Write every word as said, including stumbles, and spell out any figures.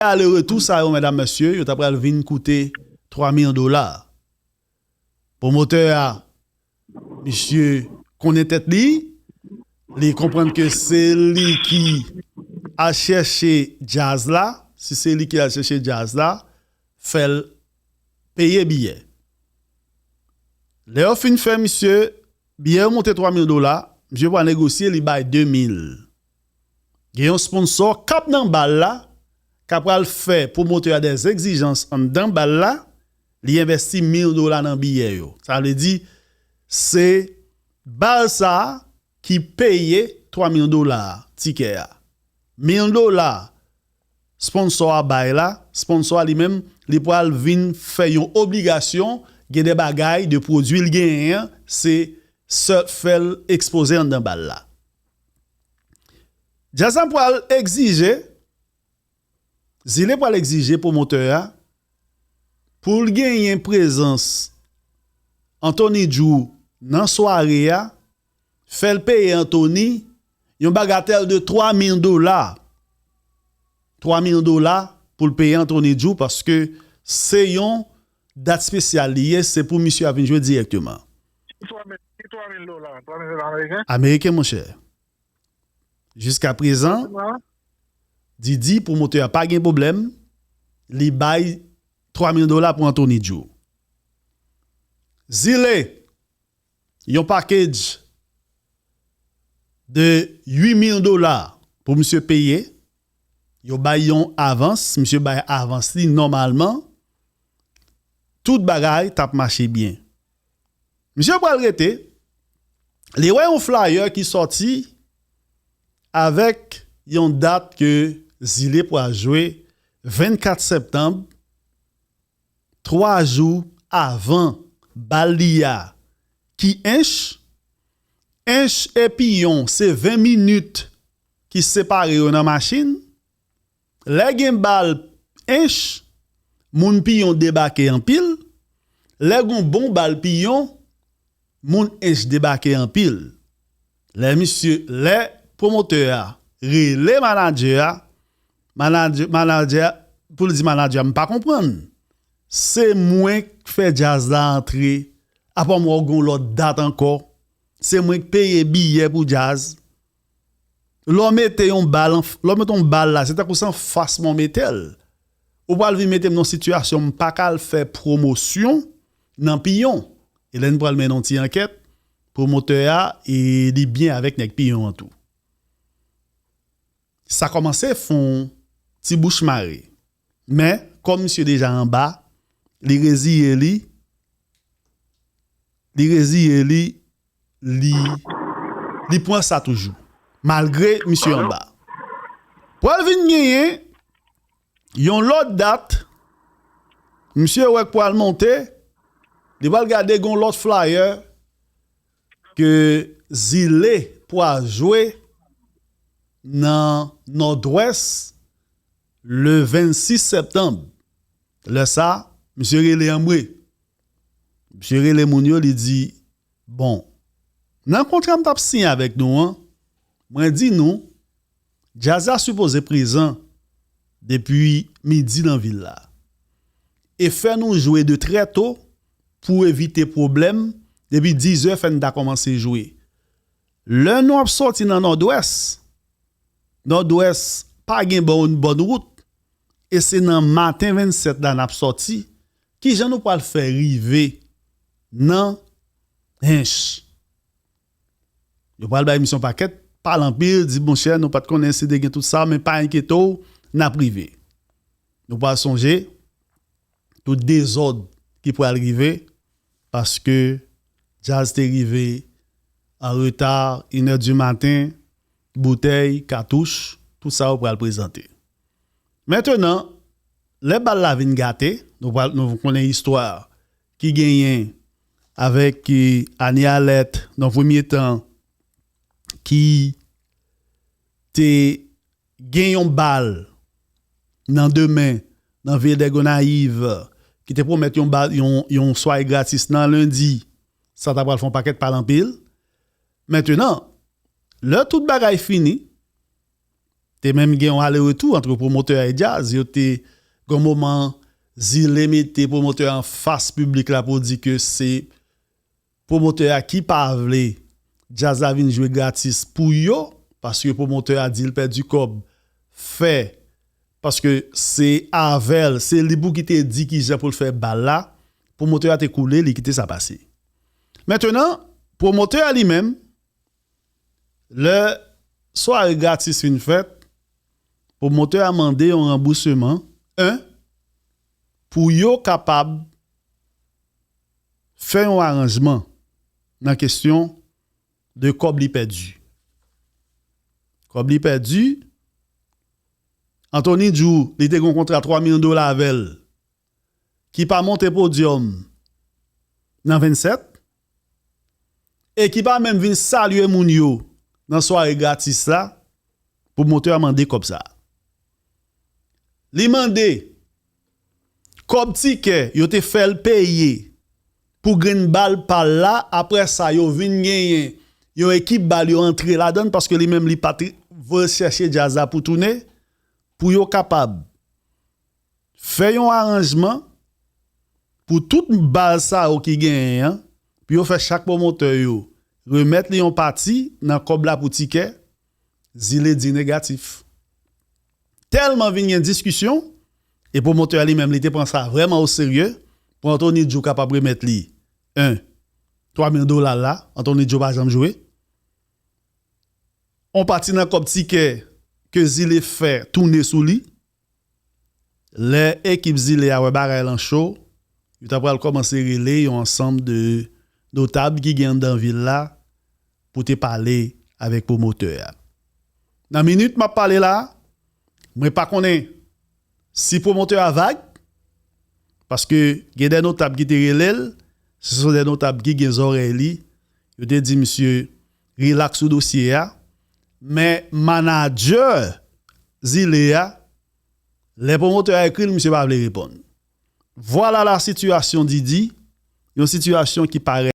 ale retou sa yo, medam, mesye, yo ta pral vin koute twa mil dola. Pwomotè a, misye konnen tèt li, li konprann ke se li ki al chèche djaz la, si se li ki al chèche djaz la, fè l peye biyè. Lè yo fin fè misye, biyè yo monte twa mil dola, misye pral negosye, li bay de mil. Gen yon sponsò k ap nan bal la, k ap pral fè pwomotè a dè egzijans anndan bal la, li envèsti mil dola nan biyè yo. Sa vle di, se bal sa a ki peye twa mil dola tikè a. Mil dola sponsò a bay la, sponsò a li menm, li pral vin fè yon obligasyon, gen de bagay, de pwodui l genyen an, se sèl fè l ekspoze anndan bal la. Djaz la pral egzije, Zile pral egzije pwomotè a pou l genyen prezans Anthony Djou nan sware a, fè l peye Anthony yon bagatèl de twa mil dola. Twa mil dola pou l peye Anthony Djou, paske se yon dat espesyal li ye, se pou misye a vin jwe dirèkteman. Ki twa mil, ki twa mil dola? Twa mil dola ameriken? Ameriken, monchè. Jiska prezan, Didi, pwomotè a pa gen pwoblèm, li bay twa mil dola pou Anthony Djou. Zile, yon package de uit mil dola pou misye peye. Yo bay yon avans, misye bay avans li nòmalman. Tout bagay t ap mache byen. Misye pral rete, li wè yon flyer ki sòti avèk yon dat ke Zile pral jwe vennkat septanm, twa jou avan bal li a ki Ench. Ench e Piyon se ven minit ki separe yo nan machin. Lè gen bal Ench, moun Piyon debake anpil. Lè gon bon bal Piyon, moun Ench debake anpil. Lè misye, lè pwomotè a rele manadjè a, manadjè, manadjè a, pou l di manadjè a, "M pa konprann. Se mwen k fè djaz la antre, apa m wè w gen yon lòt dat ankò. Se mwen k peye biyè pou djaz." Lè w mete yon bal, lè w mete yon bal la, se tankou se anfas mwen w mete l. Ou pral vin mete m nan yon sitiyasyon m pa ka al fè pwomosyon nan Piyon. E lè n pral mennen yon ti ankèt, pwomotè a, e li byen avèk nèg Piyon an tou. Sa kòmanse fè yon ti bouch mare. Men, kòm misye deja anba, li reziye li, li reziye li, li, li pran sa toujou. Malgre misye anba. Pral vin genyen yon lòt dat, misye wè k pral monte, li pral gade gon lòt flyer ke Zile pral jwe nan Nòdwès le vennsis septanm. Lè sa, misye rele anmwe. Misye rele moun yo, li di, "Bon, nan kontra m t ap siyen avèk nou an, mwen di nou, djaz la sipoze prezan depi midi nan vil la. E fè nou jwe de trè to pou evite pwoblèm, depi dizè fè n ta kòmanse jwe." Lè nou ap sòti nan Nòdwès, Nòdwès pa gen bòn, bòn wout, e se nan maten vennsèt la n ap sòti. Kijan nou pral fè rive nan Ench? Yo pral bay misye yon pakèt, pale anpil, di, "Monchè, nou pa t konnen si te gen tout sa, men pa enkyete w, n ap rive." Nou pral sonje tout dezòd ki pral rive, paske djaz te rive an reta, inè di maten, boutèy, katouch, tout sa yo pral prezante. Mentenan, lè bal la vin gate, nou pral, nou konnen istwa ki genyen avèk, eh, Anie Alerte nan premye tan ki te gen yon bal nan demen nan vil de Gonayiv ki te pwomèt yon bal, yon, yon sware gratis nan lendi, sa ta pral fè yon pakèt pale anpil. Mentenan, lè tout bagay fini, Te menm gen yon ale retou ant pwomotè a e djaz. Yo te, gen yon moman, Zile mete pwomotè a anfas piblik la pou di ke se pwomotè a ki pa vle djaz la vin jwe gratis pou yo, paske pwomotè a di l pèdi kòb, fè, paske se avè l, se li pou ki te di kijan pou l fè bal la, pwomotè a te koule, li kite sa pase. Mentenan, pwomotè a li menm, lè sware gratis fin fèt, pwomotè a mande yon ranbousman, en, pou yo kapab fè yon aranjman nan kesyon de kòb li pèdi. Kòb li pèdi, Anthony Djou, li te gen yon kontra twa milyon dola avè l, ki pa monte podyòm nan vennsèt, e ki pa menm vin salye moun yo nan sware gratis la, pwomotè a mande kòb sa. Li mande kòb tikè yo te fè l peye pou grenn bal pa l la, apre sa yo vin genyen yon ekip bal yo antre ladan l, paske li menm li pa t voye chèche djaz la pou tounen, pou yo kapab fè yon aranjman pou tout bal sa yo ki genyen an, pou yo fè chak pwomotè yo remèt li yon pati nan kòb la pou tikè, Zile di negatif. Tèlman vin gen diskisyon, e pwomotè a li menm, li te pran sa vrèman oserye, pou Anthony Djou kapab remèt li, en, twa mil dola la, Anthony Djou pa janm jwe. On pati nan kòb tikè ke Zile fè tounen sou li. Lè ekip Zile a wè bagay lan cho, yo ta pral kòmanse rele yon ansanm de notab ki gen anndan vil la pou te pale avèk pwomotè a. Nan minit m ap pale la, mwen pa konnen si pwomotè a vag, paske gen de notab ki te rele l, se son de notab ki gen zòrèy li, yo te di misye rilaks sou dosye a, men manadjè Zile a, lè pwomotè a ekri l, misye pa vle reponn. Vwala la sitiyasyon Didi, yon sitiyasyon ki parèt